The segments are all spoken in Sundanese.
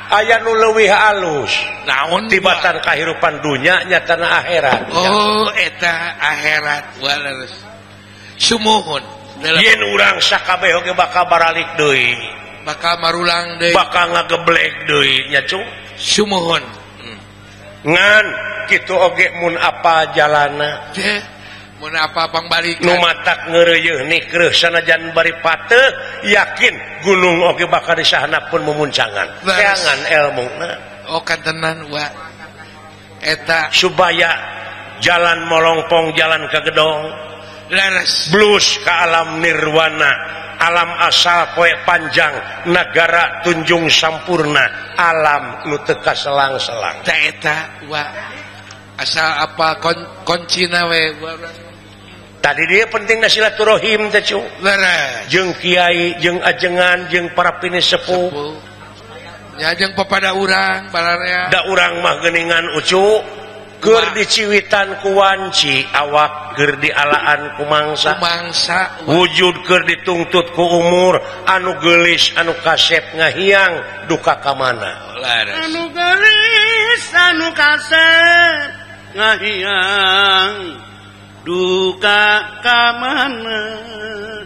aya nu leuwih alus naon tibatan kahirupan dunya nyatana akhirat. Oh eta akhirat waleres sumuhun yen urang sakabeh oge bakal baralik deui bakal marulang deui bakal ngageblek deui nya cu sumuhun ngan kitu oge mun apa jalana mun apa pangbalikan nu matak ngeureuyeun nikreuh sanajan bari pateuh yakin gunung oge bakal disahanapkeun mumuncangan keangan elmuna. Oh kantenan wa eta supaya jalan molongpong jalan ke gedong leres blus ka alam nirwana alam asal poe panjang nagara tunjung sampurna alam nu teu kaselang-selang ta eta wa asal apa koncina we. Tadi dia pentingna silaturahim teh cu jeung kiai jeung ajengan jeung para pinisepuh nya jeung papada urang balarea da urang mah geuningan ucu keur diciwitan ku wanci awak keur dialaan ku mangsa wujud keur dituntut ku umur anu geulis anu kasep ngahiang duka ka mana anu geulis anu kasep ngahiang duka ka mana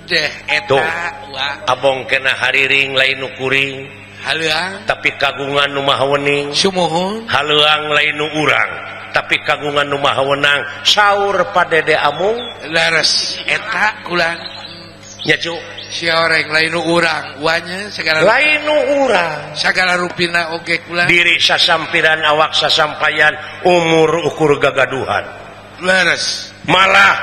deh eta abong kena hariring lain nu kuring haleuang tapi kagungan nu maha wening sumuhun haleuang lain nu urang tapi kagungan nu maha wenang saur padede amung leres eta kulan nya cu si oreng lain nu urang wanya segala lain nu urang sagala rupina oge kulan diri sasampiran awak sasampayan umur ukur gagaduhan leres malah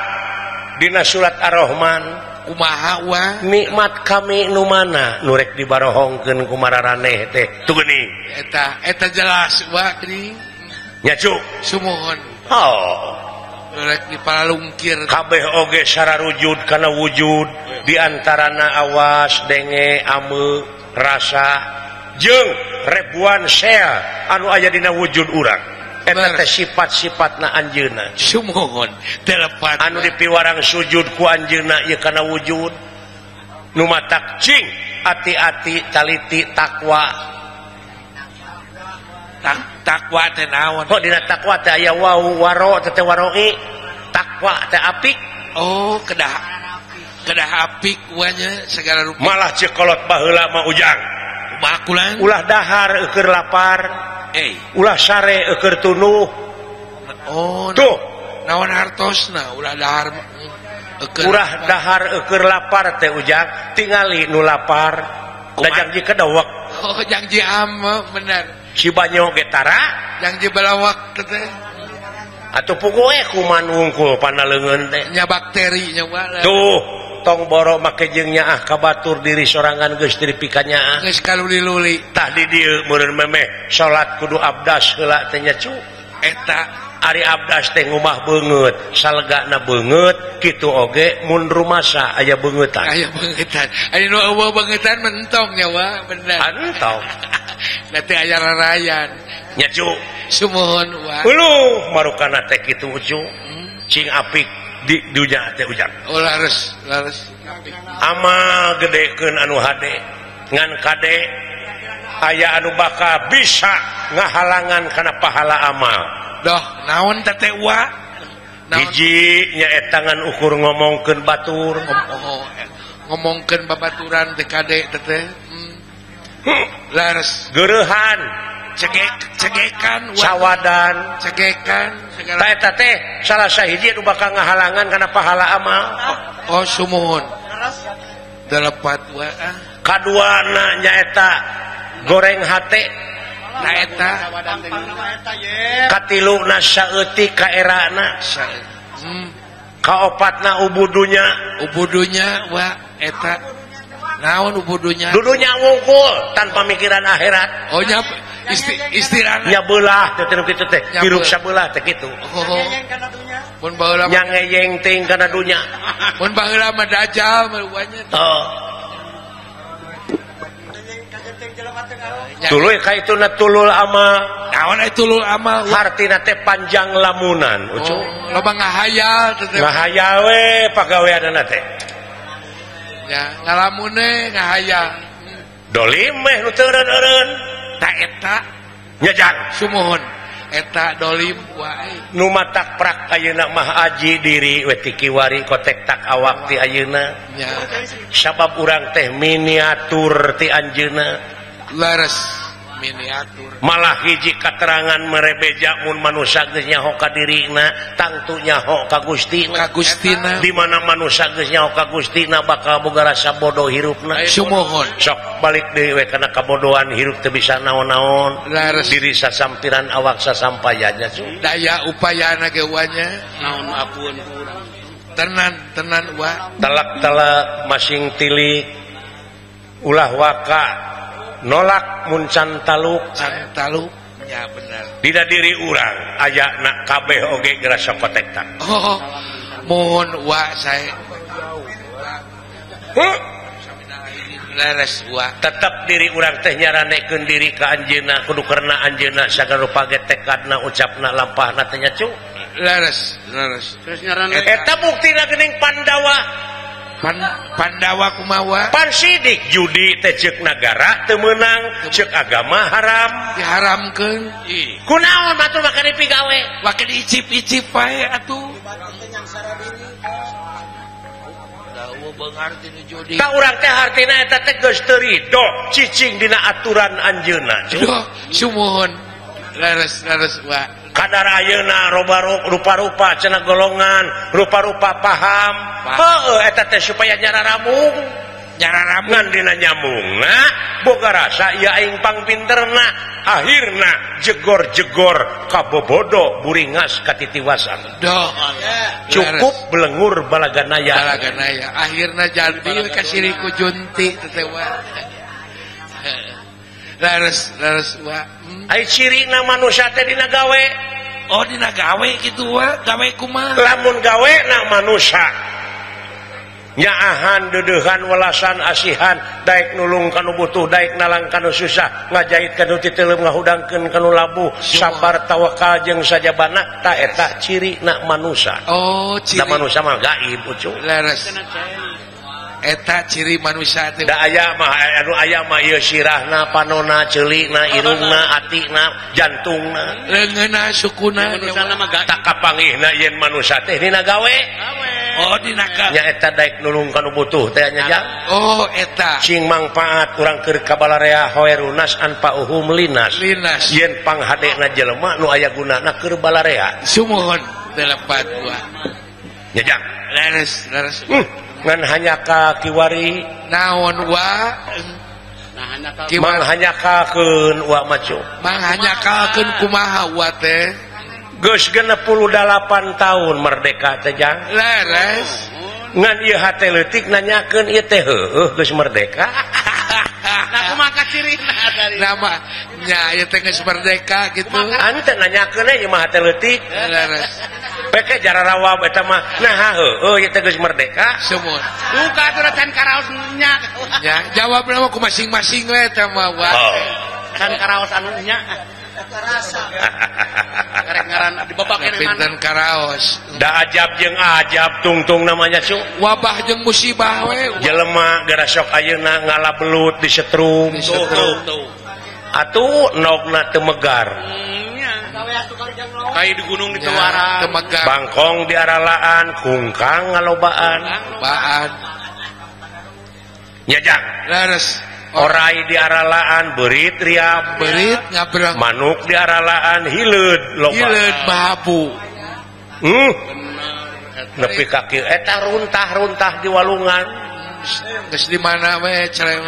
dina surat Ar-Rahman kumaha wa nikmat kami nu mana nu rek dibarohongkeun ku mararaneh teh tuh geuning eta eta jelas wa geuning nya cu sumuhun oh nu rek diparalungkir kabeh oge sararujud kana wujud di antarana awas denge ame rasa jeung ribuan sel anu aya dina wujud urang eta teh sifat-sifatna anjeunna sumuhun telepat anu dipiwarang sujud ku anjeunna ieu kana wujud nu matak cing ati-ati taliti takwa takwa teh naon oh dina takwa teh aya wau waro teh waroi takwa teh apik oh kedah kedah apik wanya segala rupa malah cekolot baheula mah ujang bakulan ulah dahar eueur lapar ulah sare eueur tunuh oh tuh naon hartosna ulah dahar eueur ulah dahar eueur lapar teh ujang tingali nu lapar da jangji kedewek oh jangji ame bener si banyo ge tara jangji balawak teh atuh puguh kuman wungkul pana leungeun teh nya bakteri nya tuh tong boro make jeung nyaah ka batur diri sorangan geus dipika nyaah geus kaluli-luli tah di dieu meureun memeh salat kudu abdas heula teh nya cu eta ari abdas teh ngumah beungeut salegana beungeut kitu oge mun rumasa aya beungeutan aya beungeutan ari nu eueuh beungeutan mentong nya wa bener entong nanti aya rarayan nya cu sumuhun wa uluh marukana teh kitu cu cing apik di dunya teh ujang oh lares lares ama gedekeun anu hade ngan kade aya anu bakal bisa ngahalangan kana pahala amal doh naon teh teh wa hiji nya eta ngan ukur ngomongkeun batur oh, ngomongkeun babaturan teh kade teh teh lares geureuhan cegek cegekan sawadan cegekan segala eta teh salah sahiji anu bakal ngahalangan kana pahala amal oh sumuhun delepat wa kaduana nyaeta goreng hate na eta katiluna saeutik kaerana kaopatna ubudunya ubudunya wa eta naon ubudunya dudunya wungkul tanpa mikiran akhirat oh nya istilahna nya beulah teh teh kitu teh hirup sabelah teh kitu mun baheula nya ngeyeng ting kana dunya mun baheula mah dajjal mah wanya oh tuluy ka itu na tulul amal naon eta tulul amal hartina teh panjang lamunan ucu loba ngahayal teh ngahayal we pagaweanna teh nya ngalamune ngahayal dolim meh nu teu eureun-eureun Ta eta nya jang sumuhun eta dolim wae nu matak prak ayeuna mah aji diri we ti kiwari kotek tak awak ti ayeuna nya sabab urang teh miniatur ti anjeunna leres miniatur malah hiji katerangan merebeja mun manusia geus nyaho ka dirina tangtu nyaho ka Gustina ka Gustina di mana manusia geus nyaho ka Gustina bakal boga rasa bodoh hirupna sumuhun sok balik deui we kana kabodohan hirup teu bisa naon-naon diri sasampiran awak sasampayanya daya upayana ge nya naon ampun urang tenan tenan wa talak-talak masing tilik ulah waka nolak mun can taluk can taluk ya bener dina diri urang aya na kabeh oge gerasa kotektak oh mohon wa saya leres wa tetep diri urang teh nyaranekeun diri ka anjeunna kudu karena anjeunna sagala rupa ge tekadna ucapna lampahna teh nya cu leres leres terus nyarane eta buktina geuning Pandawa Pandawa kumawa Pansidik judi teh ceuk nagara teu meunang ceuk agama haram diharamkeun kunaon batur make dipigawe make diicip-icip wae atuh ta urang teh hartina eta teh geus teu rido cicing dina aturan anjeunna sumuhun leres leres wa kadar ayeuna rupa-rupa cenah golongan rupa-rupa paham heueuh eta teh supaya nyararamung nyararamung ngan dina nyambungna boga rasa ieu aing pangpinterna akhirna jegor-jegor kabobodo buringas katitiwasan doh cukup belengur balaganaya balaganaya akhirna jadi ka siriku junti teh wa leres leres wa ai cirina manusia teh dina gawe oh dina gawe kitu wa gawe kumaha lamun gawe na manusia nyaahan deudeuhan welasan asihan daek nulung kanu butuh daek nalang kanu susah ngajahit kanu titeuleum ngahudangkeun kanu labuh sabar tawakal jeung sajabana ta eta cirina manusia oh ciri da manusia mah gaib ucu leres eta ciri manusia teh da aya mah anu aya mah ieu sirahna panona ceulina irungna atina jantungna leungeunna sukuna manusia mah gaib tak kapanggihna yen manusia teh dina gawe oh dina gawe nya eta daek nulung kanu butuh teh nya jang oh eta sing mangpaat urang keur kabalarea hoerunas anfa'uhum linas linas yen panghadena jelema nu aya gunana keur balarea sumuhun teu lepat gua nya jang leres leres ngan hanya ka kiwari naon wa mang hanyakalkeun wa macu mang hanyakalkeun kumaha wa teh geus 68 tahun merdeka teh jang leres ngan ieu hate leutik nanyakeun ieu teh heueuh geus merdeka nah kumaha cirina nama nya ieu teh geus merdeka kitu ante nanyakeun ieu mah hate leutik leres peke jararawab eta mah nah heueuh ieu teh geus merdeka sumuhun duka atuh can karaos nya nya jawabna mah ku masing-masing we eta mah wa can karaos anu nya rasa karek ngaran dibabakeun pinten karaos da ajab jeung ajab tungtung namanya cu wabah jeung musibah we jelema gara sok ayeuna ngalabelut disetrum atuh nogna teu megar kayak di gunung di Tuara bangkong di aralaan kungkang ngalobaan baan nya jang leres orai di aralaan beurit riap beurit ngabrang manuk di aralaan hileud loba hileud bahabu nepi ka kieu eta runtah-runtah di walungan geus di mana we cereng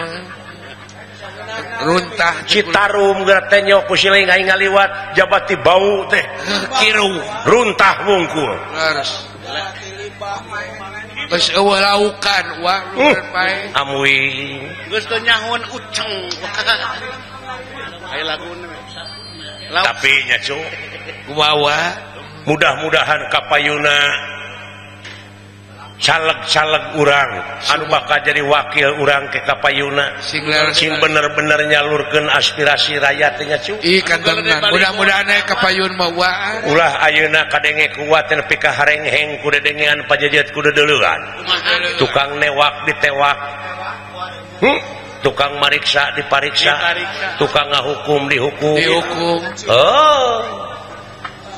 runtah Citarum geura teh nyok ku siling aing ngaliwat jabati bau teh kiru runtah wungkul leres geus eueuh laukan wa pae amui geus teu nyahoan uceng aya laguna tapi nya cu kumaha mudah-mudahan kapayuna caleg-caleg urang anu bakal jadi wakil urang ke kapayuna sing bener-bener nyalurkeun aspirasi rakyat nya cu ih kantenan mudah-mudahan aya kapayun mah wa ulah ayeuna kadenge kuat nepi ka harengheng ku dedengean pajejet ku dedeleuan tukang newak ditewak Tukang mariksa dipariksa, tukang ngahukum dihukum. Dihukum. Oh.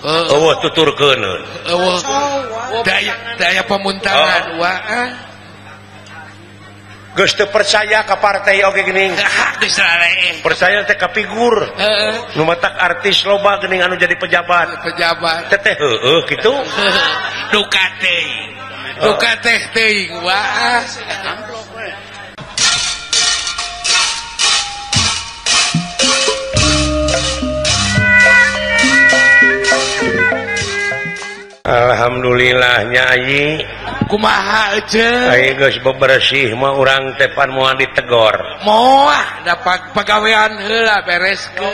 Eueuh tuturkeun. Eueuh. Daya pemuntangan wa. Geus teu percaya ka partai oge geuning. Geus raree. Percaya teh ka figur. Heeh. Nu matak artis loba geuning anu jadi pejabat. Pejabat. Teh teh heueuh kitu. Duka teuing. Duka teh teuing wa. Amplop we. Alhamdulillah nya ayi kumaha euceun ayi geus bebersih mah urang teh pan moal ditegor moal da pagawean heula bereskeun.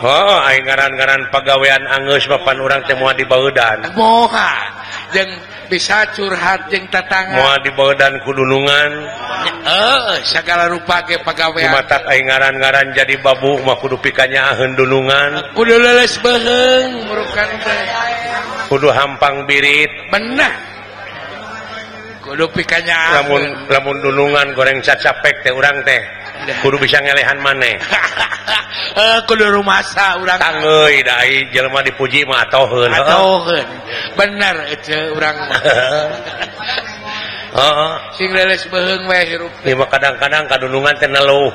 Oh aing ngaran-ngaran pagawean anggeus mah pan urang teh moal dibaudan moal jeung bisa curhat jeung tatangga moal dibaudan ku dunungan heeh sagala rupa ge pagawean matak aing ngaran-ngaran jadi babu mah kudu pikanyaaheun dunungan kudu leuleus beuheung murukan teh kudu hampang birit benah kudu pikanyaaheun lamun lamun dunungan goreng cacapek teh urang teh kudu bisa ngelehan maneh kudu rumasa urang tangeuy da ai jelema dipuji mah atoheun atoheun bener ece urang mah heeh sing leuleus beuheung we hirup ieu mah kadang-kadang kadunungan teh neluh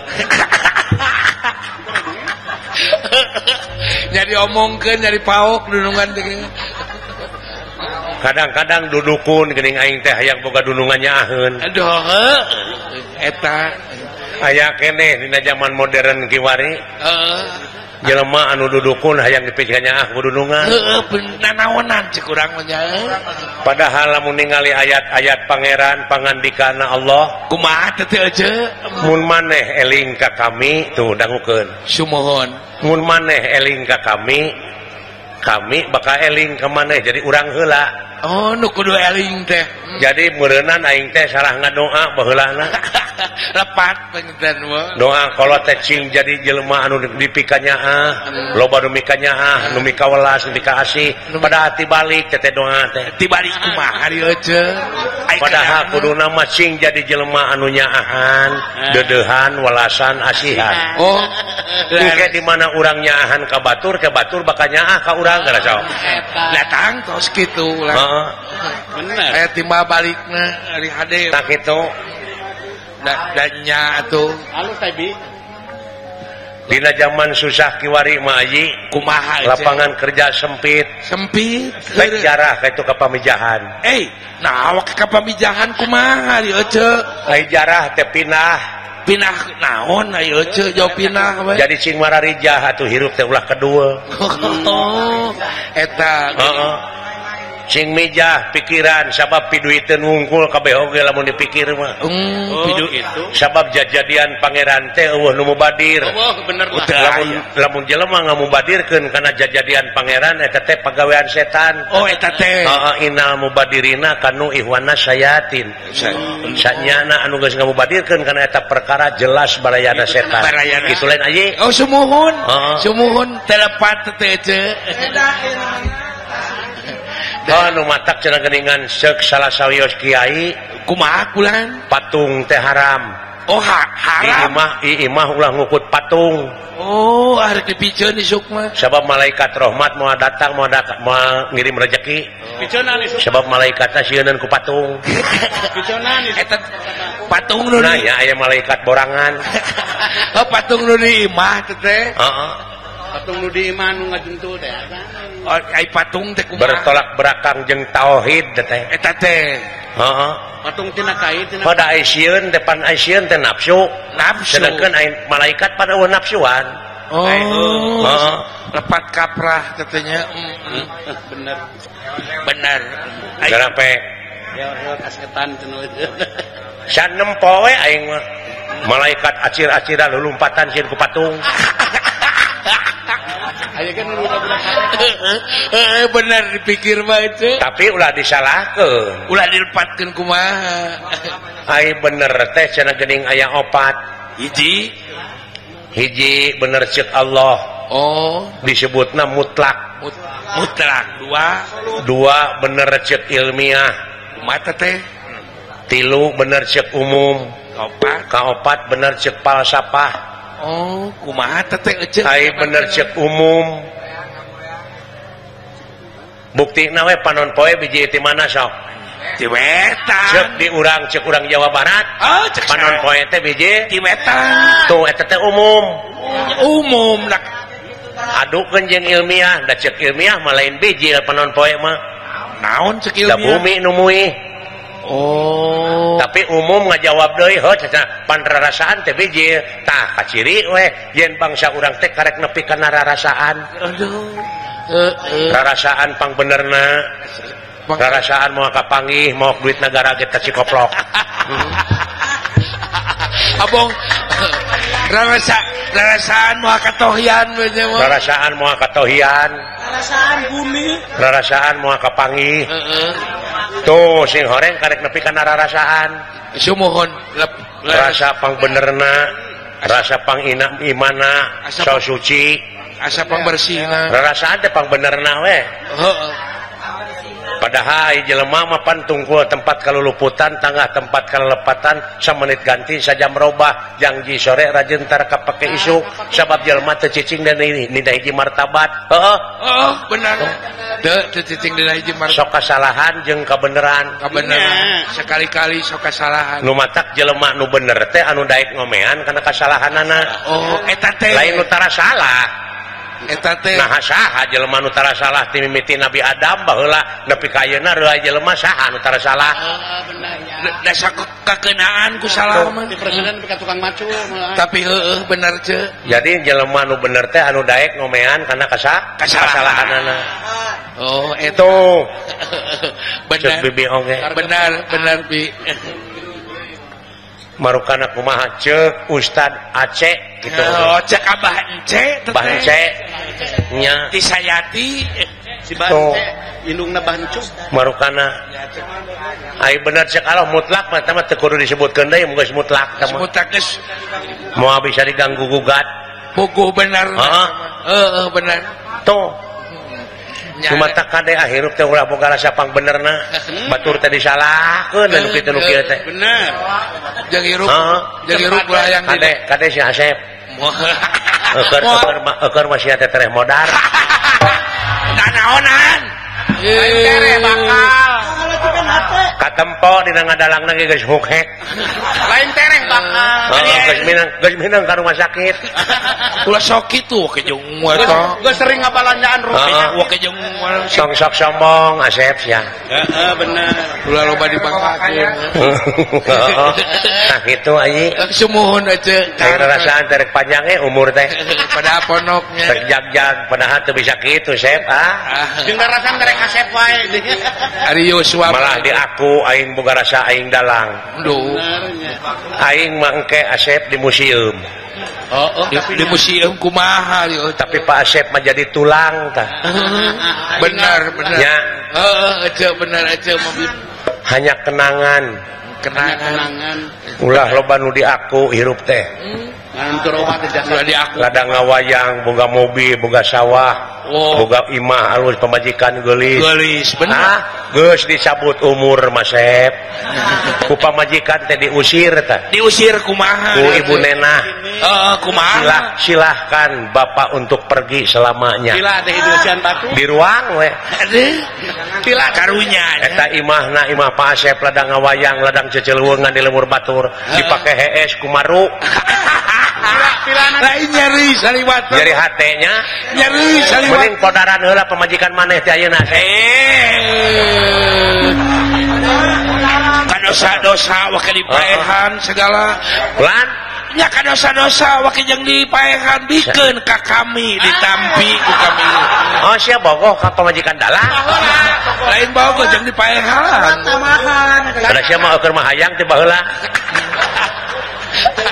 jadi omongkeun jadi paok dunungan teh kadang-kadang dudukun geuning aing teh hayang boga dunungan nyaaheun aduh heuh eta aya keneh dina zaman modern kiwari heeh jelema anu dudukun hayang dipikeun nyaah ku dunungan heueuh nanaonan cek urang mah nya padahal lamun ningali ayat-ayat pangeran pangandikana Allah kumaha teh teh euceun mun maneh eling ka kami tuh dangukeun sumuhun mun maneh eling ka kami kami bakal eling ka maneh jadi urang heula oh nu kudu eling teh jadi meureunnan aing teh salah ngadoa baheulana lepat panginten mah doa kalau teh cing jadi jelema anu dipikanyaah loba nu mikanyaah nu mikawelas nu mikaasih pada hati balik teh doa teh tibalik kumaha ieu euceun padahal kuduna mah cing jadi jelema anu nyaahan deudeuhan welasan asihan oh engke di mana urang nyaahan ka batur bakal nyaah ka urang gara sok datang tos kitu lah heeh bener aya timbal balikna ari hade tah kitu danya atuh alus teh bi dina zaman susah kiwari mah ayi kumaha lapangan kerja sempit sempit baik jarah ka itu ka pamijahan nah awak ka pamijahan kumaha ieu euceun ai jarah teh pindah pindah naon ai euceun jauh pindah we jadi cing mararijah atuh hirup teh ulah kedua oh eta heeh sing mijah pikiran sabab piduiteun wungkul kabeh oge lamun dipikir mah pidu itu sabab jajadian pangeran teh eueuh nu mubadir eueuh bener lah lamun lamun jelema ngamubadirkeun kana jajadian pangeran eta teh pagawean setan oh eta teh heeh innal mubadirina kanu ihwana sayatin sanyana anu geus ngamubadirkeun kana eta perkara jelas barayana setan kitu lain ayi oh sumuhun sumuhun telepat teh teh oh nu matak cenah geuningan seuk salah sawios kiai kumaha kulan patung teh haram oh haram imah ulah ngukut patung oh arek dipiceun isuk mah sabab malaikat rahmat moal datang moal ngirim rejeki piceunan isuk sabab malaikatna sieuneun ku patung piceunan isuk eta patung nu nah ya aya malaikat borangan oh patung nu di imah teh heeh patung nu di imah nu ngajentul teh oh ai patung teh kumaha bertolak belakang jeung tauhid teh eta teh heeh patung tina kai tina pada ai sieun depan ai sieun teh nafsu nafsu sedangkan ai malaikat pada eueuh nafsuan oh heeh lepat kaprah katanya bener bener garape ya kasketan cenah sanempo we aing mah malaikat acir-aciran lulumpatan sieun ku patung bener dipikir mah itu tapi ulah disalahkeun ulah dilepatkeun kumaha ai bener teh cenah geuning aya opat hiji hiji bener ceuk Allah oh disebutna mutlak mutlak dua bener ceuk ilmiah kumaha teh tilu bener ceuk umum Kaopat bener cek falsafah. Oh, kumaha teh eceuk? Ai bener cek umum. Buktina we panon poe biji ti mana sok? Ti wetan. Cek di urang cek urang Jawa Barat. Oh, cek panon poe teh biji ti wetan. Tuh eta teh umum. Umum nak adukeun jeung ilmiah, da cek ilmiah mah lain biji panon poe mah. Naon cek ilmiah? Da bumi nu muih. Oh. Tapi umum ngajawab deui heuh cenah pan rarasaan teh biji. Tah kaciri we yen bangsa urang teh karek nepi kana rarasaan. Aduh. Rarasaan pang benerna. Rarasaan moal kapanggih maok duit nagara ge teh cikoplok. Abong rarasaan moal katohian we nya mah. Rarasaan moal katohian. Rarasaan bumi. Rarasaan moal kapanggih. Heeh. Tuh sing horeng karek nepi kana rarasaan. Sumuhun rasa pang benerna, rasa pang ina imana, so suci, asa pang bersihna. Rarasaan teh pang benerna we. Heeh. Padahal jelema mah pan tungkul tempat kaluluputan, tangah tempat kalelepatan, samenit ganti sajam robah, jangji sore rajin tar kapake isuk, sabab jelema teu cicing dan nida hiji martabat. Heeh. Heeh, benar. Teu teu cicing dina hiji martabat. Sok kasalahan jeung kabeneran. Kabeneran. Sekali-kali sok kasalahan. Nu matak jelema nu bener teh anu daek ngomean kana kasalahanana. Oh, eta teh. Lain nu tara salah. Eta teh. Nah saha jelema nu tara salah ti mimiti Nabi Adam baheula nepi ka ayeuna reuah jelema saha nu tara salah. Heeh, bener ya. Da kakeunaan ku salah mah di presiden ka tukang macul. Tapi heueuh bener ce. Jadi jelema nu bener teh anu daek ngomean kana kasalahanana. Oh, eta. Bener. Cek bibi oge. Bener, bener bi. Marukana kumaha cek Ustad Aceh gitu. Oh, cek Abah Ence teh. Abah Ence. Nya. Tisayati si Bah Ence indungna Bah Encuk. Marukana. Ai bener cek Allah mutlak mah teh mah teu kudu disebutkeun deui mun geus mutlak teh mah. Mutlak geus moal bisa diganggu gugat. Puguh bener. Heeh. Heeh, bener. Tuh. Cuma tak kade akhirnya teh ulah boga rasa pang benerna. Batur teh disalahkeun anu kitu nu kieu teh. Bener. Jeung hirup, jeung hirup ulah yang kade kade si Asep. Eukeun eukeun masih teh tereh modar. Nanaonan. Tereh bakal. Katempo dina ngadalangna ge geus hukhek. Lain tereh bakal. Heeh, geus minang ka rumah sakit. Ulah sok kitu ke jeung eta. Geus sering ngabalanjaan rupiah. Wah ke jeung sok sok sombong Asep sia. Heeh, bener. Ulah loba dipangkakeun. Nah kitu ayi. Sumuhun aja. Ayo rasaan terek panjang ge umur teh. Pada ponoknya. Terek jag-jag padahal teu bisa kitu Sep ah. Jeung rasaan terek Asep wae. Ari Yosua malah di aku aing boga rasa aing dalang. Duh. Aing mangke Asep di museum. Oh, oh, di museum kumaha yo. Tapi Pak Asep mah jadi tulang tah. Benar, benar. Ya. Heeh, aja benar aja mobil. Hanya kenangan. Kenangan. Ulah loba nu di aku hirup teh. Ulah di aku. Ladang ngawayang, boga mobil, boga sawah, boga imah alus pamajikan geulis. Geulis, bener. Ah, geus dicabut umur Mas Sep. Ku pamajikan teh diusir tah. Diusir kumaha? Ku ibu nenah. Heeh, kumaha? Silahkan bapak untuk pergi selamanya. Sila teh diusian batu. Di ruang we. Aduh. Sila karunya. Eta imahna imah Pak Asep ladang ngawayang, ladang ceceleungan di lemur batur, dipake hees kumaru. Lain nyeri saliwat. Nyeri hatenya. Nyeri saliwat. Mending podaran heula pamajikan maneh teh ayeuna. Kadosa-dosa wakil dipaehan segala. Lan nya kadosa-dosa wakil jeung dipaehan bikeun ka kami ditampi ku kami. Oh sia bogoh ka pamajikan dalang. Lain bogoh jeung dipaehan. Ada sia mah eueuh mah hayang teh baheula.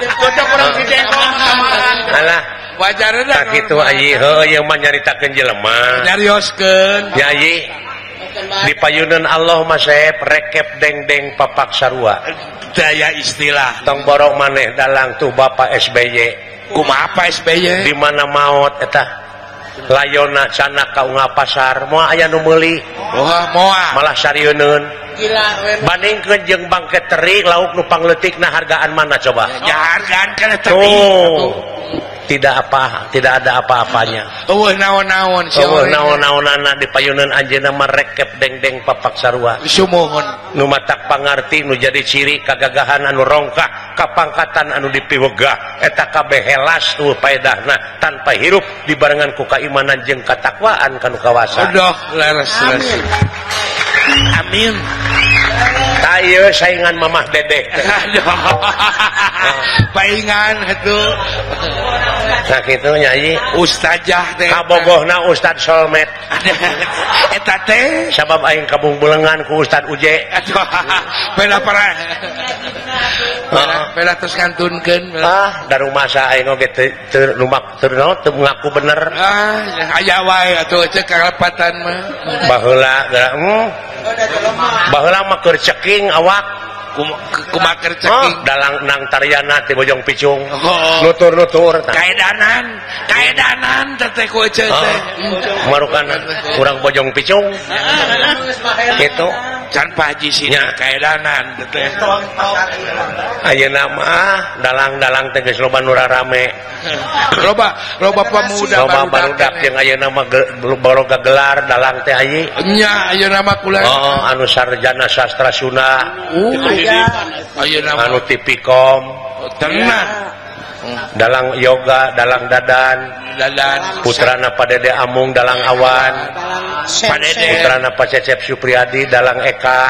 Cocok urang si jengkol samahan. Alah, wajarna tah kitu ayi heueuh ieu mah nyaritakeun jelema. Nyarioskeun. Ya ayi. Di payunan Allah mah Sep rekep deng-deng papak sarua. Daya istilah. Tong borong maneh dalang tuh Bapak SBY. Kumaha Pak SBY? Di mana maot eta? Layona canak ka unggal pasar moal aya nu meuli. Wah, moal. Malah sarieun. Bandingkeun jeung bangke teri lauk nu pangleutikna hargaan mana coba? Ya hargaan kana teri. Tidak apa, tidak ada apa-apanya. Eueuh naon-naon sia. Eueuh naon-naonana dipayuneun anjeunna mah rekep dengdeng papak sarua. Sumuhun. Nu matak pangarti nu jadi ciri kagagahan anu rongkah, kapangkatan anu dipiwegah, eta kabeh helas tuh paedahna tanpa hirup dibarengan ku kaimanan jeung katakwaan kanu kawasa. Aduh, leres leres. Amin. Tah ieu saingan Mamah Dedeh. Paingan atuh. Sakitu nya ieu ustazah teh. Kabogohna Ustad Solmet. Eta teh sabab aing kabungbulengan ku Ustad Uje. Bela parah. Bela terus ngantunkeun. Ah, darumasa aing oge teu lumak teu naon teu ngaku bener. Ah, aya wae atuh cek kalepatan mah. Baheula baheula mah keur ceking awak kumaha keur ceking dalang nang tariana ti Bojong Picung nutur-nutur kaedanan kaedanan teh ku ece teh marukan urang Bojong Picung kitu can Pak Haji sina kaedanan teh ayeuna mah dalang-dalang teh geus loba nu rarame loba loba pemuda loba barudak jeung ayeuna mah baroga gelar dalang teh ayi nya ayeuna mah kula oh anu sarjana sastra Sunda ayeuna anu Tipikom tenang dalang yoga dalang dadan dadan putrana Pak Dede Amung dalang Awan putrana Pak Cecep Supriyadi dalang Eka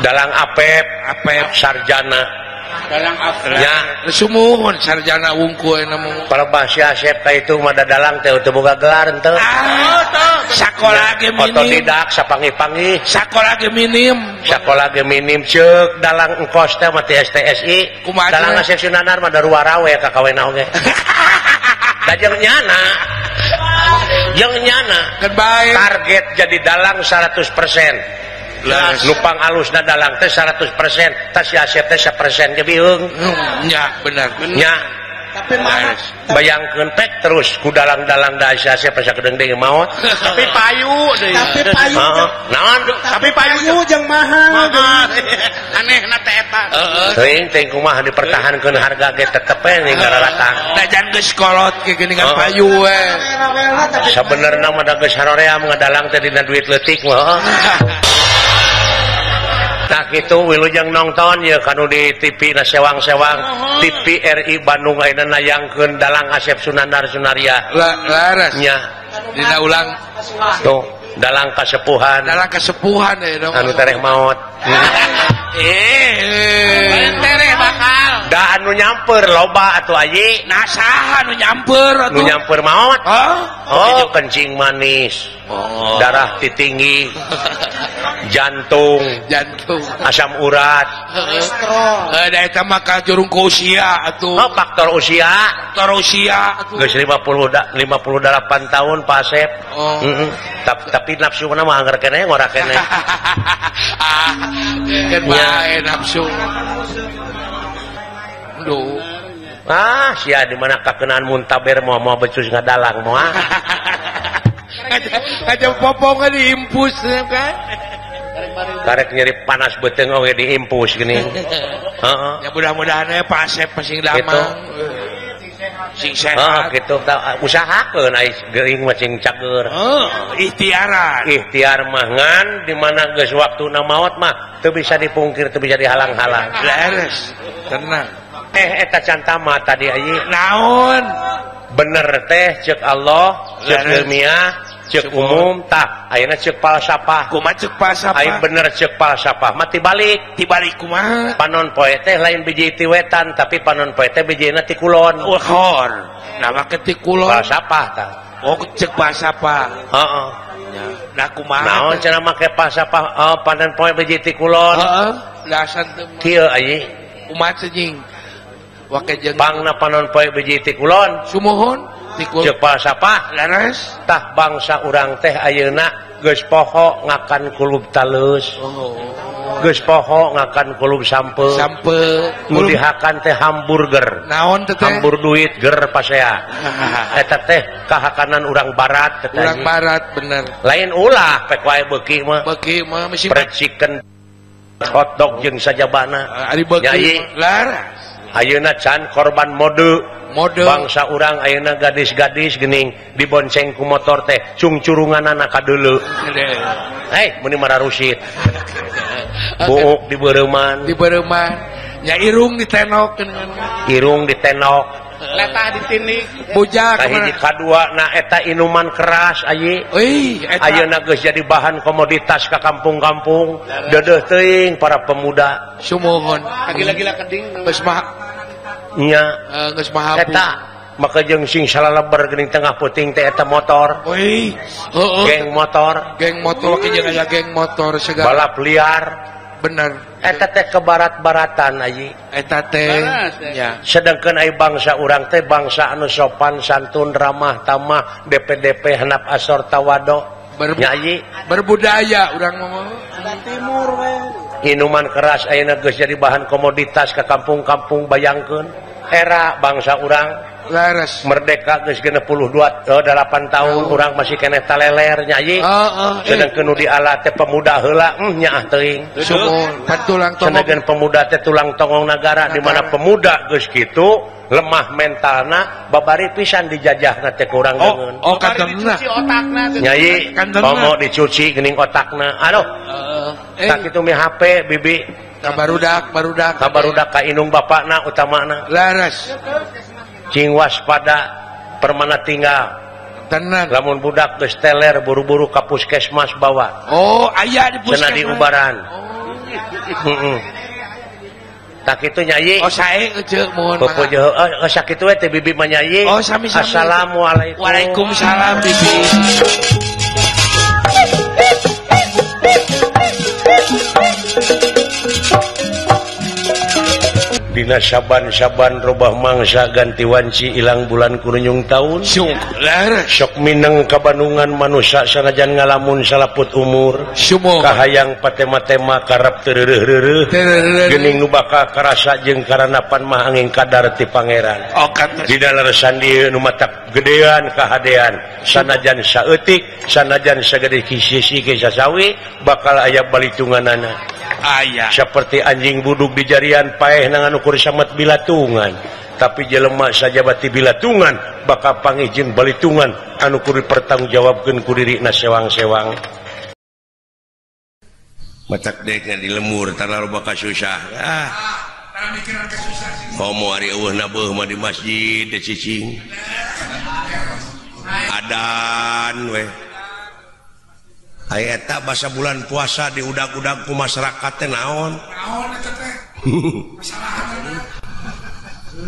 dalang Apep Apep sarjana dalang Apep ya sumuhun sarjana wungkul mah palebah si Asep ka itu mah dalang teh teu boga gelar henteu sakola ge minim otodidak sapanggih-panggih sakola ge minim sakola ge minim ceuk dalang engkos teh mah ti STSI dalang Asep Sunanar mah daruara we ka kawena oge da jeung nyana keun bae target jadi dalang 100% nupang alusna dalang teh 100% tas si Asep teh 1% ge biung nya bener nya tapi mah bayangkeun pek terus ku dalang-dalang da si Asep asa kedeung deui maot tapi payu deui tapi payu naon tapi payu jeung mahal anehna teh eta teuing teh kumaha dipertahankeun harga ge tetep we ning gararatang da jan geus kolot ge geuningan payu we sabenerna mah da geus haroream ngadalang teh dina duit leutik mah. Nah kitu wilujeng nonton ya kanu di TV na sewang-sewang TV RI Bandung ayeuna nayangkeun dalang Asep Sunandar Sunaria laras nya dina ulang tuh dalang kasepuhan ayeuna anu tereh maot tereh bakal da anu nyamper loba atuh ayi nah saha anu nyamper atuh nu nyamper maot oh kencing manis darah tinggi jantung asam urat da eta mah kajurung ku usia atuh oh faktor usia atuh geus 58 tahun Pak Asep tapi nafsu mah angger keneh ngora keneh keun bae nafsu duh ah sia di mana kakenaan muntaber moal becus ngadalang moal aja popong diimpus kan karek nyeri panas beuteung oge diimpus geuning heeh ya mudah-mudahan we Pak Asep sing damang sing sehat kitu usahakeun ai geuing mah sing cager ikhtiaran ikhtiar mah ngan di mana geus waktuna maot mah teu bisa dipungkir teu bisa dihalang-halang leres tenang eta can tamat tadi ayi naon bener teh cek Allah cek ilmiah cek umum tah ayeuna cek falsafah kumaha cek falsafah ayeuna bener cek falsafah mah tibalik kumaha panon poe teh lain biji ti wetan tapi panon poe teh bijina ti kulon uhor nah make ti kulon falsafah tah oh cek falsafah heeh nah kumaha naon cenah make falsafah panon poe biji ti kulon heeh lasan teu kieu ayi kumaha cing wake jeung pangna panon poe biji ti kulon sumuhun Ceuk falsafah leres tah bangsa urang teh ayeuna geus poho ngakan kulub taleus. Geus poho ngakan kulub sampe. Sampe. Nu dihakan teh hamburger. Naon teh? Hambur duit ger pasea. Eta teh kahakanan urang barat teh. Urang barat bener. Lain ulah pek wae beuki mah. Beuki mah mesti fried chicken hotdog jeung sajabana. Ari beuki laras. Ayeuna can korban mode. Mode. Bangsa urang ayeuna gadis-gadis geuning dibonceng ku motor teh cungcurunganana ka deuleu. Hei, meuni mararusit. Buuk di beureuman. Di beureuman. Nya irung ditenok. Irung ditenok. Letah ditindik. Bujak. Kahiji kadua na eta inuman keras ayi. Euy, eta ayeuna geus jadi bahan komoditas ka kampung-kampung. Deudeuh teuing para pemuda. Sumuhun. Gila-gila keding. Geus mah nya geus mahabu. Eta maka jeung sing salaleber geuning tengah puting teh eta motor. Euy, heueuh. Geng motor. Geng motor ke jeung aya geng motor segala. Balap liar. Bener. Eta teh ke barat-baratan ayi. Eta teh nya. Sedangkan ai bangsa urang teh bangsa anu sopan santun ramah tamah DPDP hanap asor tawado. Nya ayi berbudaya urang mah. Timur we. Minuman keras ayeuna geus jadi bahan komoditas ka kampung-kampung bayangkeun. Era bangsa urang laras merdeka geus 62 8 tahun urang masih keneh taleler nya ayi. Sedangkeun nu diala teh pemuda heula nyaah teuing. Sumuhun pan tulang tongong. Sedangkeun pemuda teh tulang tongong nagara di mana pemuda geus kitu lemah mentalna babari pisan dijajahna teh ku urang deungeun. Oh, kantonna. Nya ayi komo dicuci geuning otakna. Aduh. Tak kitu mi HP bibi. Kabarudak, barudak. Kabarudak ka indung bapakna utamana. Laras. Cing waspada permana tinggal. Tenan. Lamun budak geus teler buru-buru ka puskesmas bawa. Oh, aya di puskesmas. Cenah diubaran. Oh. Heeh. Tak kitu nyayi. Oh, sae euceuk muhun. Pepuja heueuh sakitu we teh bibi mah nyayi. Oh, sami-sami. Assalamualaikum. Waalaikumsalam bibi. Dina saban-saban robah mangsa ganti wanci ilang bulan kurunyung taun. Sok mineng kabandungan manusia sanajan ngalamun salaput umur. Kahayang patema-tema karep teu reureuh-reureuh. Geuning nu bakal karasa jeung karanapan mah angin kadar ti pangeran. Dina leresan dieu nu matak gedean kahadean sanajan saeutik sanajan sagede kisisi ge sasawi bakal aya balitunganana. Aya. Seperti anjing buduk di jarian paeh nangan ukur samet bilatungan, tapi jelema sajabati bilatungan bakal pangih jeung balitungan anu kudu dipertanggungjawabkeun ku dirina sewang-sewang. Matak dek di lemur tarah loba kasusah. Ah. Komo ari eueuh na beuh mah di masjid teh cicing. Adan we. Aya eta basa bulan puasa diudag-udag ku masyarakat teh naon? Naon eta teh?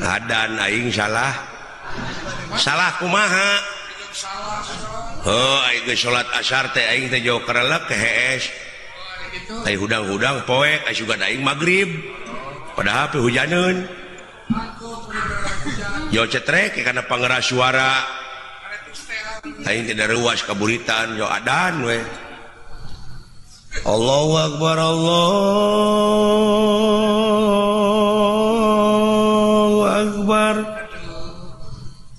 Adan aing salah. Salah kumaha? Heuh aing geus salat asar teh aing teh jauh karelek ke hees. Ai hudang-hudang poek ai sugan aing magrib. Padahal pe hujaneun. Yo cetrek kana pangeras suara. Aing teh daruas kaburitan yo adan we. Allahu Akbar, Allahu Akbar.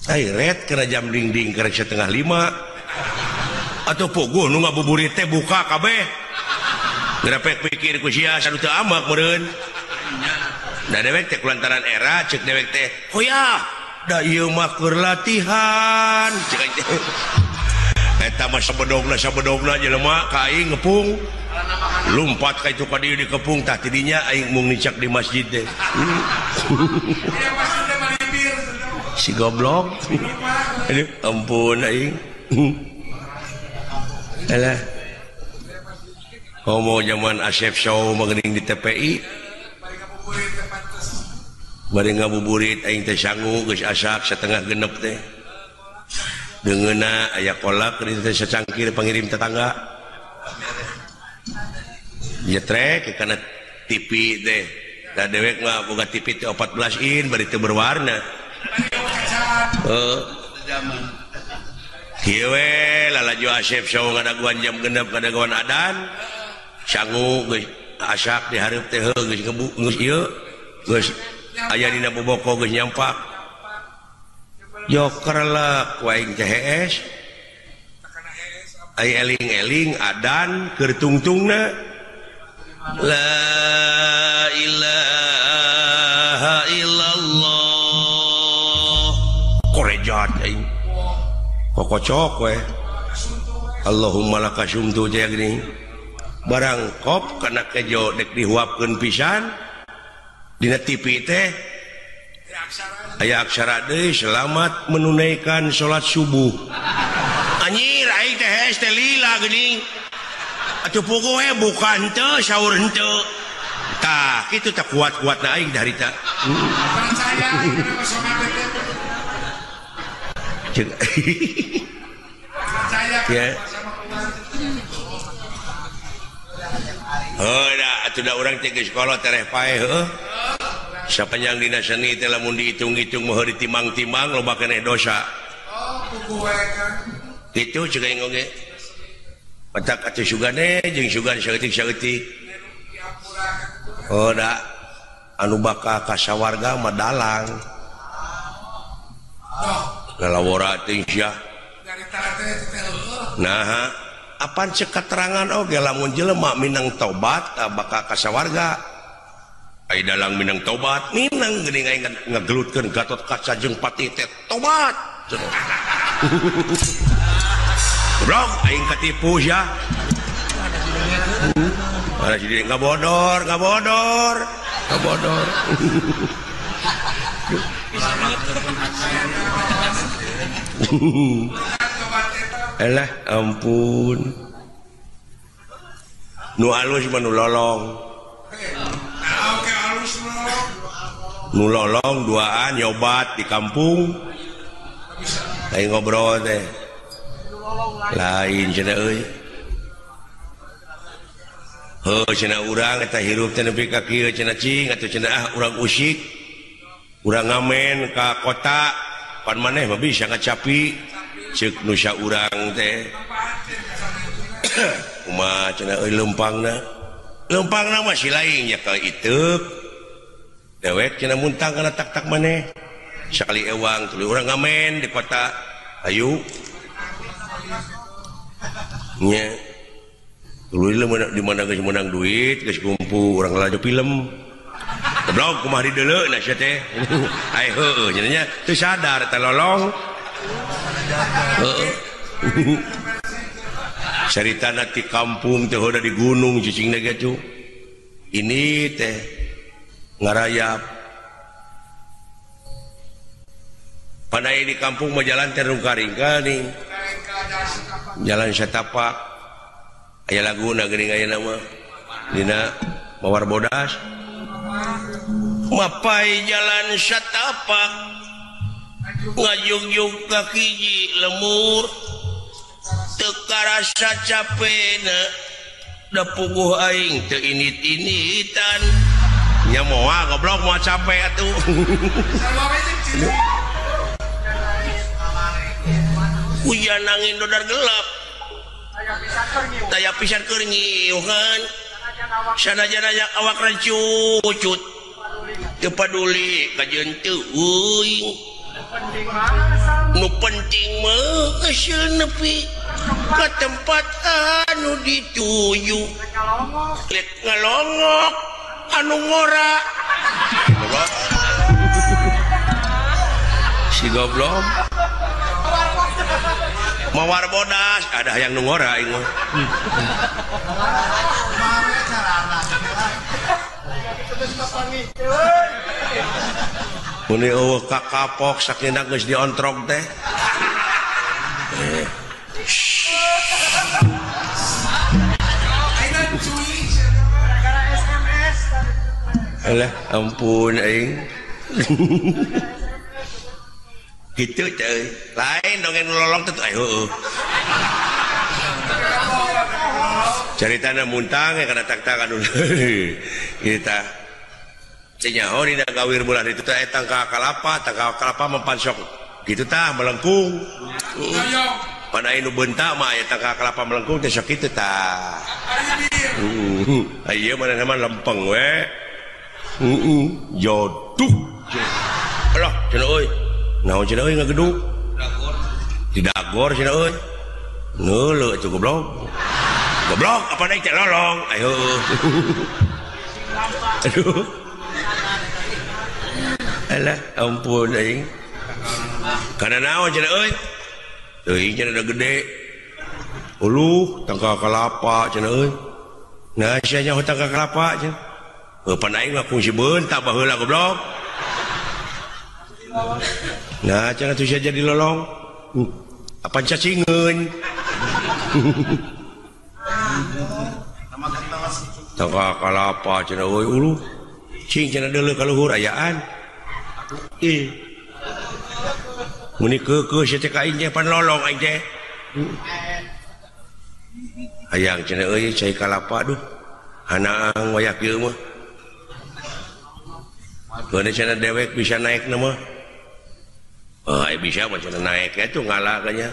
Ai ret kena jam dingding kena 4:30. Atau puguh nu ngabuburit teh buka kabeh. Gerapek pikir ku sia sanu teu amak meureun. Da dewek teh kulantaran era ceuk dewek teh, "Hoyah, da ieu mah keur latihan." Ceuk aing teh. Eta mah sabedogna jelema ka aing ngepung. Lumpat ka itu ka dieu dikepung tah tidinya aing mung nicak di masjid teh. Si goblok. Aduh, ampun aing. Alah. Komo zaman Asep Show mah geuning di TPI. Bari ngabuburit aing teh sangu geus asak 5:30 teh. Dengeuna aya kolak geuning teh sacangkir pangirim tetangga. Jetrek kana TV teh. Da dewek mah boga TV teh 14 in bari teu berwarna. Heuh. Kieu we lalajo Asep saung ngadaguan jam 6 ngadaguan adan. Sangu geus asak di hareup teh geus ngebu geus ieu geus aya dina boboko geus nyampak. Joker lah ku aing teh hees. Ai eling-eling adan keur tungtungna. La ilaha illallah. Korejat aing. Kokocok we. Allahumma laka sumtu teh geuning. Barang kop kana kejo dek dihuapkeun pisan dina TV teh aya aksara deui selamat menunaikan salat subuh. Anjir aing teh hees teh lila geuning. Atuh puguh we buka henteu sahur henteu. Tah kitu teh kuat-kuatna aing harita. Percaya Cek. Percaya ya. Heuh da atuh da urang teh geus kolot tereh paeh heuh. Sapanjang dina seni teh lamun dihitung-hitung mah ditimang-timang loba keneh dosa. Oh, puguh we kan. Kitu ceuk aing oge. Patak atuh sugane jeung sugan saeutik-saeutik. Oh da anu bakal ka sawarga mah dalang. Lalawora teh sia. Nah, apan cek keterangan oge lamun jelema minang tobat bakal ka sawarga. Ai dalang minang tobat, minang geuning aing ngagelutkeun Gatot Kaca jeung Patih teh tobat. Goblok aing katipu sia. Mana si diri ngabodor, ngabodor, ngabodor. Elah ampun. Nu alus mah nu lolong. Nu lolong duaan nyobat di kampung. Lain ngobrol teh. Lain cenah euy. Heuh cenah urang eta hirup teh nepi ka kieu cenah cing atuh cenah ah urang usik. Urang ngamen ka kota pan maneh mah bisa ngacapi ceuk nu saurang teh. Kumaha cenah euy leumpangna. Leumpangna mah si lain nya ka iteuk. Dewek cenah muntang kana tak-tak maneh. Sakali ewang tuluy urang ngamen di kota. Ayu. Nya. Tuluy di mana geus meunang duit, geus kumpul urang lalajo film. Goblok kumaha dideuleu na sia teh. Ai heueuh cenah nya teu sadar teh lolong. Heeh. Caritana ti kampung teh heuda di gunung cicingna ge cu. Ini teh ngarayap. Pandai di kampung mah jalan teh rungka-ringka nih. Jalan satapak. Aya laguna geuning aya nama dina Mawar Bodas. Mapai jalan satapak ngajugjug ka hiji lemur teu karasa capena da puguh aing teu init-initan. Nya moal goblok moal capek atuh. Hujan angin dodar gelap. Taya pisan keur nyiuhan. Sanajan awak rancucut. Teu paduli kajeun teu euing. Nu penting mah geus nepi ka tempat anu dituju. Lek ngalongok anu ngora. Si goblok. Mawar bodas ada yang nu ngora aing mah. Mun eueuh kakapok sakina geus diontrog teh. Alah ampun aing. Gitu teh. Lain dongeng lolong teh heueuh. Caritana muntang ya kana tak-tak anu. Kita teh nyaho dina gawir bulan itu teh tangka kalapa mempan sok Kitu tah melengkung. Pada anu bentak mah aya tangkal kelapa melengkung teh sok kitu tah. Ieu mana mah lempeng we. Jodoh. Alah cenah euy. Naon cenah euy ngagedug? Di dagor cenah euy. Neuleuh atuh goblok. Goblok apa naik teh lolong. Ayo. Aduh. Alah ampun aing. Kana naon cenah euy? Teuing cenah da gede. Uluh tangkal kalapa cenah euy. Nah sia nyaho tangkal kalapa cenah. Heuh pan aing mah kungsi beuntak baheula goblok. Nah cenah tuh sia jadi lolong. Apa cacingeun. Tangkal kalapa cenah euy uluh. Cing cenah deuleu ka luhur ayaan. Ih. Meni keukeuh sia teh ka aing teh pan lolong aing teh. Hayang cenah euy cai kalapa duh. Hanaang wayah kieu mah. Keuna cenah dewek bisa naek na mah. Oh, aya bisa mah cenah naek atuh ngala kanya.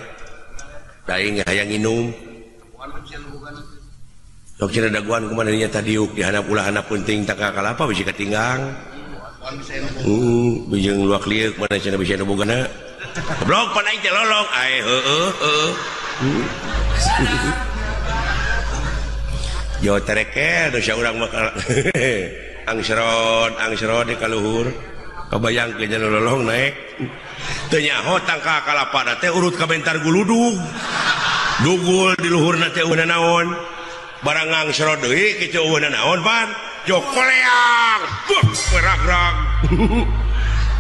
Da aing hayang nginum. Sok cenah daguan kumaha dinya tadiuk di handap ulah handap penting tangkal kalapa bisi katinggang. Bijeng luak lieuk mana cenah bisa nu bogana. Goblok pan aing teh lolong. Ae heueuh heueuh. Jo terekel dosa urang mah angsrod angsrod di kaluhur. Kabayangkeun nya lolong naek. Teu nyaho tangkal kalapa teh urut ka bentar guludug. Dugul di luhurna teh eueuh naon. Barang angsrod deui kitu eueuh naon pan. Jo koleang. Buh ragrag.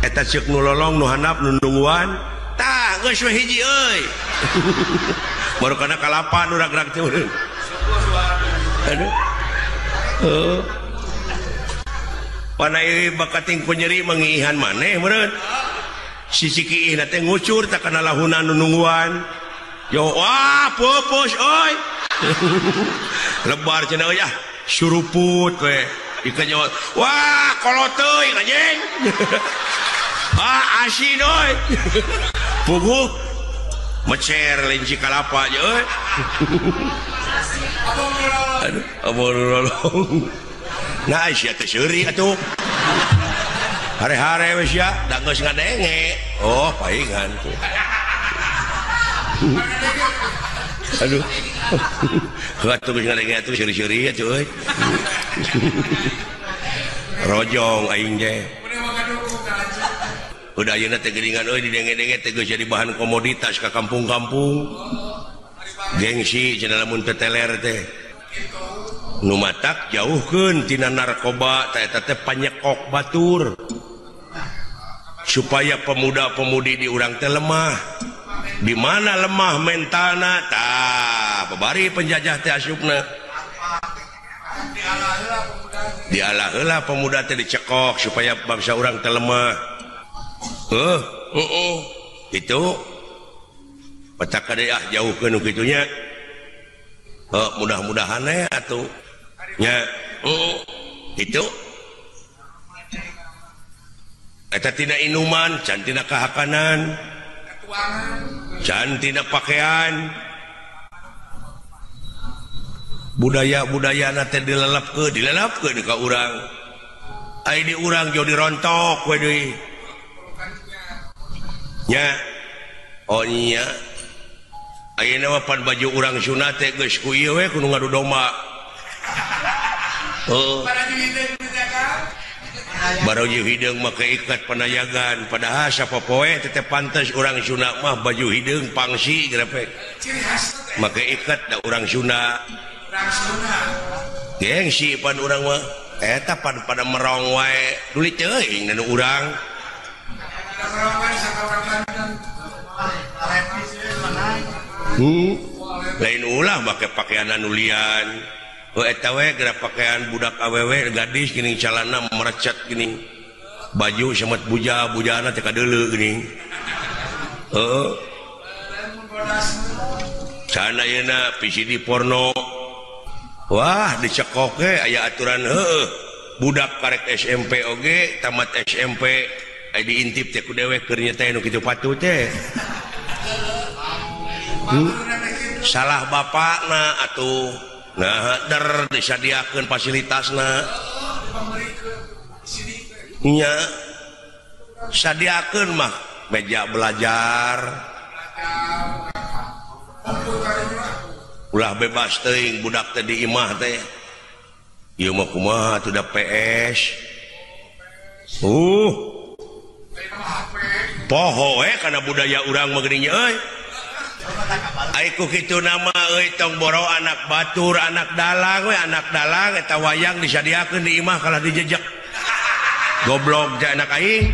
Eta ceuk nu lolong nu handap nu nungguan. Tah geus we hiji euy. Baru kana kalapa nu ragrag teh. Aduh. Heuh. Panai bakating ku nyeri mangiihan maneh meureun. Sisi kiihna teh ngucur tak kana lahuna nu nungguan. Yo wah pupus euy. Lebar cenah euy ah suruput we. Ikan nyawa wah kolot teuing anjing. Ah asin euy. Puguh mecer lenci kalapa aja euy. Aduh, abon lolong. Nah, sia teh seuri atuh. Hare-hare we sia, da geus ngadenge. Oh, paingan tuh. Aduh. Atuh geus ngadenge atuh seuri-seuri atuh euy. Rojong aing teh. Udah ayeuna teh geuningan euy didenge-denge teh geus jadi bahan komoditas ka kampung-kampung. Gengsi cenah lamun teu teler teh. Nu matak jauhkeun tina narkoba teh eta teh panyekok batur. Supaya pemuda-pemudi di urang teh lemah. Di mana lemah mentalna tah babari penjajah teh asupna. Dialah heula pemuda teh dicekok supaya bangsa urang teh lemah. Itu petak kade ah jauhkeun nu kitu nya. Mudah-mudahan we atuh nya. Itu eta tina inuman, can tina kahakanan, can tina pakaian. Budaya-budayana teh dilelepkeun ka urang. Ai di urang jauh dirontok we deui. Nya. Oh nya. Ayeuna mah pan baju urang Sunda teh geus ku ieu we kudu ngadu domba. Heuh. Baru hideung make ikat panayagan padahal sapopoe teh pantes urang Sunda mah baju hideung pangsi grepek. Make ikat da urang Sunda. Gengsi pan urang mah eta pan pada merong wae duli teuing nu urang. Lain ulah make pakaian anu lian. Oh eta we geura pakaian budak awewe gadis geuning calana merecet geuning. Baju samet buja-bujana teh kadeuleu geuning. Heeh. Sana ayeuna VCD porno. Wah, dicekok ge aya aturan heueuh. Budak karek SMP oge tamat SMP Diintip teh ku dewek keur nya teh nu kitu patuh teh. Salah bapakna atuh. Nah, der disadiakeun fasilitasna. Nya sadiakeun mah meja belajar. Ulah bebas teuing budak teh di imah teh. Ieu mah kumaha atuh da PS. Poho we kana budaya urang mah geuning euy. Ai ku kitu nama euy tong boro anak batur, anak dalang we, anak dalang eta wayang disadiakeun di imah kalah dijejek. Goblok teh anak aing.